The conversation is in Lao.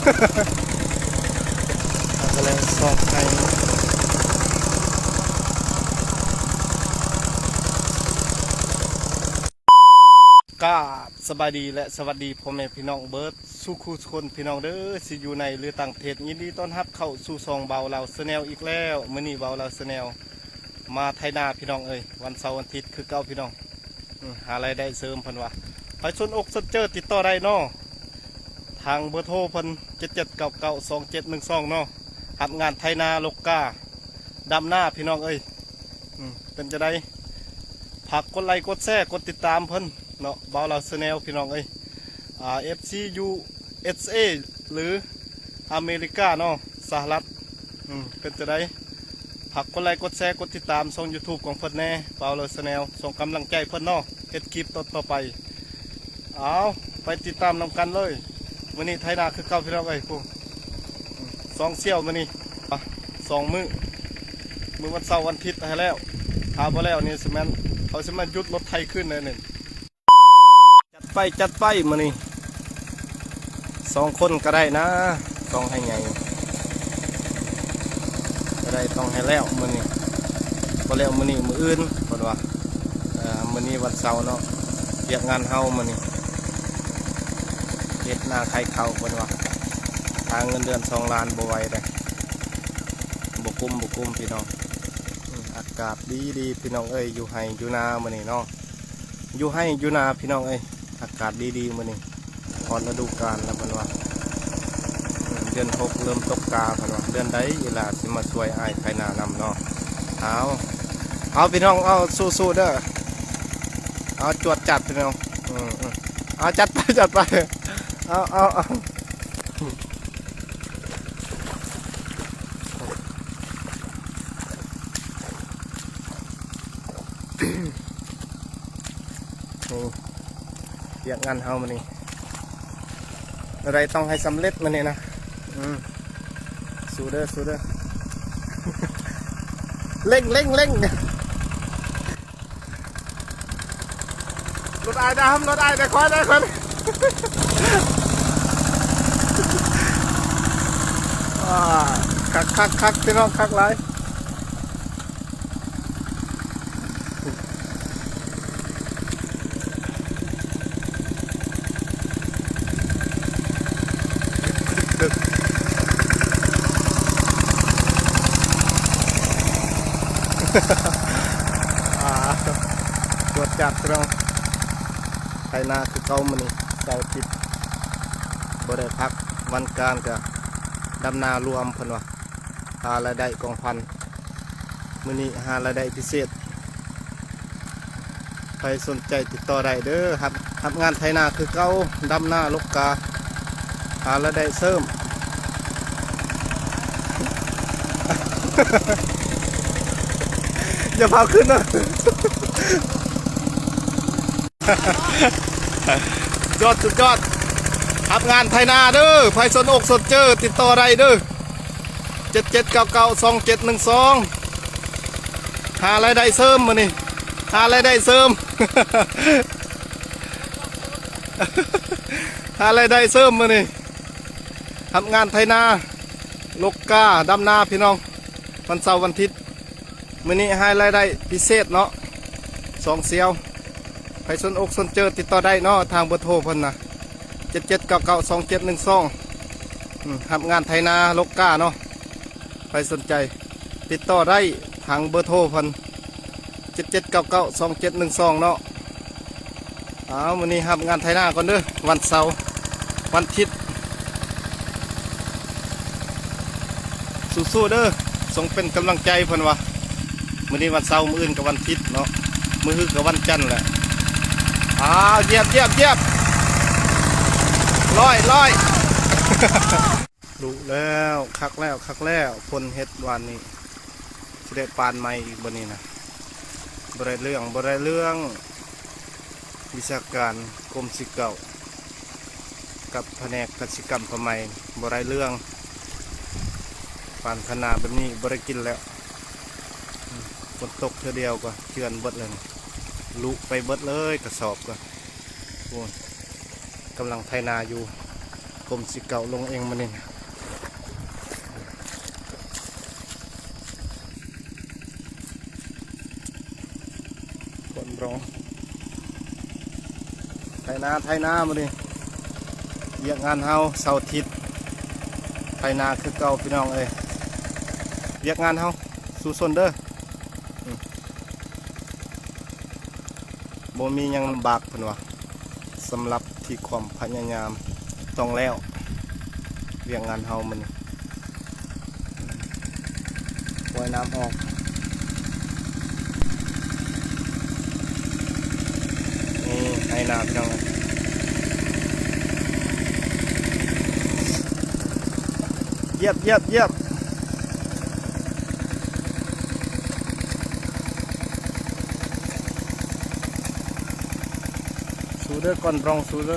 ເຮົາກຳລັງຊອກໄຂ່. ກາບສະບາຍດີ ແລະ ສະຫວັດດີພໍ່ແມ່ພີ່ນ້ອງເບິດສູ່ຄູ່ຄົນ ພີ່ນ້ອງເດີ ຊິຢູ່ໃນ ຫຼື ຕ່າງປະເທດ, ຍິນດີຕ້ອນຮັບເຂົ້າສູ່ຊ່ອງບ່າວລາວແຊນແນວອີກແລ້ວ. ມື້ນີ້ບ່າວລາວແຊນແນວ ມາໄຖນາພີ່ນ້ອງເອີຍ, ວັນເສົາວັນທິດຄືເກົ່າພີ່ນ້ອງ. ອືມ ຫາລາຍໄດ້ເສີມເພິ່ນວ່າ ໃຜສົນອົກສົນເຈີຕິດຕໍ່ໄດ້ເນາະ ທາງເບີໂທເພິ່ນ ເຈັດເຈັດເກົ້າເກົ້າສອງເຈັດໜຶ່ງສອງເນາະ, ຮັບງານໄຖນາ ລົກກາ ດຳນາພີ່ນ້ອງເອີຍ. ອືມ ເປັນຈັ່ງໃດ ຝາກກົດໄລກົດແຊ ກົດຕິດຕາມເພິ່ນເນາະ ບ່າວລາວແຊນແນວ ພີ່ນ້ອງເອີຍ. ອ່າ ເອັຟຊີ ຢູ ເອັສ ເອ ຫຼື ອາເມລິກາເນາະ ສະຫະລັດ. ອືມ ເປັນຈັ່ງໃດ ຝາກກົດໄລກົດແຊ ກົດຕິດຕາມຊ່ອງຢູທູບຂອງເພິ່ນແດ່ ບ່າວລາວແຊນແນວ, ສົ່ງກຳລັງໃຈເພິ່ນເນາະ ເຮັດຄລິບຕໍ່ໆໄປ. ເອົາ ໄປຕິດຕາມນຳກັນເລີຍ. ມື້ນີ້ໄຖນາຄືເກົ່າພີ່ນ້ອງເອີຍ. ຜູ້ ສອງສ່ຽວມື້ນີ້ ສອງມື້ ມື້ວັນເສົາວັນທິດໃຫ້ແລ້ວ, ຖ້າບໍ່ແລ້ວນີ້ຊິແມ່ນ ເຂົາຊິມາຢຸດລົດໄຖຄືນແລ້ວນີ້. ຈັດໄປ ຈັດໄປ ມື້ນີ້ສອງຄົນກໍໄດ້ນະ, ຕ້ອງໃຫ້ໃຫຍ່ກໍໄດ້, ຕ້ອງໃຫ້ແລ້ວມື້ນີ້, ບໍ່ແລ້ວມື້ນີ້ມື້ອື່ນເພິ່ນວ່າ. ເອີ ມື້ນີ້ວັນເສົາເນາະ, ວຽກງານເຮົາມື້ນີ້ ເຮັດນາຂາຍເຂົ້າເພິ່ນວ່າ, ຫາເງິນເດືອນສອງລ້ານບໍ່ໄຫວເດ້, ບໍ່ກຸ້ມ ບໍ່ກຸ້ມພີ່ນ້ອງ. ອືມ ອາກາດດີໆ ພີ່ນ້ອງເອີຍ, ຢູ່ໄຮ່ຢູ່ນາມື້ນີ້ເນາະ, ຢູ່ໄຮ່ຢູ່ນາພີ່ນ້ອງເອີຍ. ອາກາດດີໆມື້ນີ້ ຮອດລະດູການແລ້ວເພິ່ນວ່າ. ເດືອນຫົກເລີ່ມຕົກກາເພິ່ນວ່າ, ເດືອນໃດອີ່ຫຼ້າຊິມາຊ່ວຍອ້າຍໄຖນານຳເນາະ. ເອົາ ເອົາພີ່ນ້ອງ ເອົາ ສູ້ໆເດີ, ເອົາ ຈວດຈັດພີ່ນ້ອງ. ອືມໆ ເອົາ ຈັດໄປ ຈັດໄປ, ເອົາ ເອົາ ເອົາ. ນີ້ ວຽກງານເຮົາມື້ນີ້ ແນວໃດຕ້ອງໃຫ້ສຳເລັດມື້ນີ້ນະ. ອືມ ສູ້ເດີ ສູ້ເດີ, ເລັ່ງ ເລັ່ງ ເລັ່ງ. ລົດອ້າຍດຳ ລົດອ້າຍ ໄດ້ຄ່ອຍ ໄດ້ຄ່ອຍ. ອ່າ ຄັກ ຄັກ ຄັກ ພີ່ນ້ອງ ຄັກຫຼາຍ. ອ່າ ຈວດຈັດພີ່ນ້ອງ, ໄຖນາຄືເກົ່າມື້ນີ້ ເສົາອາທິດ ບໍ່ໄດ້ພັກ, ວັນການກະດຳນາລວມເພິ່ນວ່າ. ຫາລາຍໄດ້ກອງພັນ, ມື້ນີ້ຫາລາຍໄດ້ພິເສດ. ໃຜສົນໃຈຕິດຕໍ່ໄດ້ເດີ, ຮັບ ຮັບງານໄຖນາຄືເກົ່າ, ດຳນາ ລົກກາ, ຫາລາຍໄດ້ເສີມ. ຢ່າພາວຂຶ້ນນະ. ສຸດຍອດ ສຸດຍອດ, ຮັບງານໄຖນາເດີ, ໃຜສົນອົກສົນເຈີຕິດຕໍ່ໄດ້ເດີ, ເຈັດເຈັດເກົ້າເກົ້າສອງເຈັດໜຶ່ງສອງ. ຫາລາຍໄດ້ເສີມມື້ນີ້, ຫາລາຍໄດ້ເສີມ, ຫາລາຍໄດ້ເສີມມື້ນີ້. ຮັບງານໄຖນາ, ລົກກາ, ດຳນາ ພີ່ນ້ອງ, ວັນເສົາວັນທິດ. ມື້ນີ້ຫາລາຍໄດ້ພິເສດເນາະ, ສອງສ່ຽວ. ໃຜສົນອົກສົນເຈີຕິດຕໍ່ໄດ້ເນາະ, ທາງເບີໂທເພິ່ນນະ ເຈັດເຈັດເກົ້າເກົ້າສອງເຈັດໜຶ່ງສອງ. ອືມ ຮັບງານໄຖນາ ລົກກາເນາະ, ໃຜສົນໃຈຕິດຕໍ່ໄດ້ທາງເບີໂທເພິ່ນ ເຈັດເຈັດເກົ້າເກົ້າສອງເຈັດໜຶ່ງສອງເນາະ. ເອົາ ມື້ນີ້ຮັບງານໄຖນາກ່ອນເດີ, ວັນເສົາ ວັນທິດ ສູ້ໆເດີ, ຊົງເປັນກຳລັງໃຈເພິ່ນວ່າ. ມື້ນີ້ວັນເສົາ, ມື້ອື່ນກໍວັນທິດເນາະ, ມື້ຮືກໍວັນຈັນແຫຼະ. ອ້າວ ຢຽບ ຢຽບ ຢຽບ, ຮ້ອຍ ຮ້ອຍ. ລຸແລ້ວ, ຄັກແລ້ວ ຄັກແລ້ວ, ພົ້ນເຫັດວານນີ້ ຊິໄດ້ປານໃໝ່ອີກບໍ່ນີ້ນະ. ບໍ່ໄດ້ເລື່ອງ ບໍ່ໄດ້ເລື່ອງ. ວິຊາການກົມສິເກົ້າ ກັບພະແນກກະສິກຳຜ້າໄໝ ບໍ່ໄດ້ເລື່ອງ. ປານຂະໜາດແບບນີ້ບໍ່ໄດ້ກິນແລ້ວ. ຝົນຕົກເທື່ອດຽວກໍເຈື່ອນເບິດແລ້ວນີ້, ລຸໄປເບິດເລີຍກະສອບກໍ. ໂອ້ຍ ກຳລັງໄຖນາຢູ່. ກົມສິບເກົ້າລົງເອງມື້ນີ້ນະ. ກວນບຣອງ ໄຖນາ ໄຖນາມື້ນີ້ ວຽກງານເຮົາເສົາອາທິດ ໄຖນາຄືເກົ່າພີ່ນ້ອງເອີຍ. ວຽກງານເຮົາສູ້ຊົນເດີ. ອືມ ບໍ່ມີຫຍັງລຳບາກເພິ່ນວ່າ ສຳລັບທີ່ຄວາມພະຍາຍາມຕ້ອງແລ້ວ. ວຽກງານເຮົາມັນປ່ອຍນ້ຳອອກ. ນີ້ໄຖນາພີ່ນ້ອງເອີຍ. ຢຽບ ຢຽບ ຢຽບ. ສູ້ເດີ ກວນບຣອງ ສູ້ເດີ.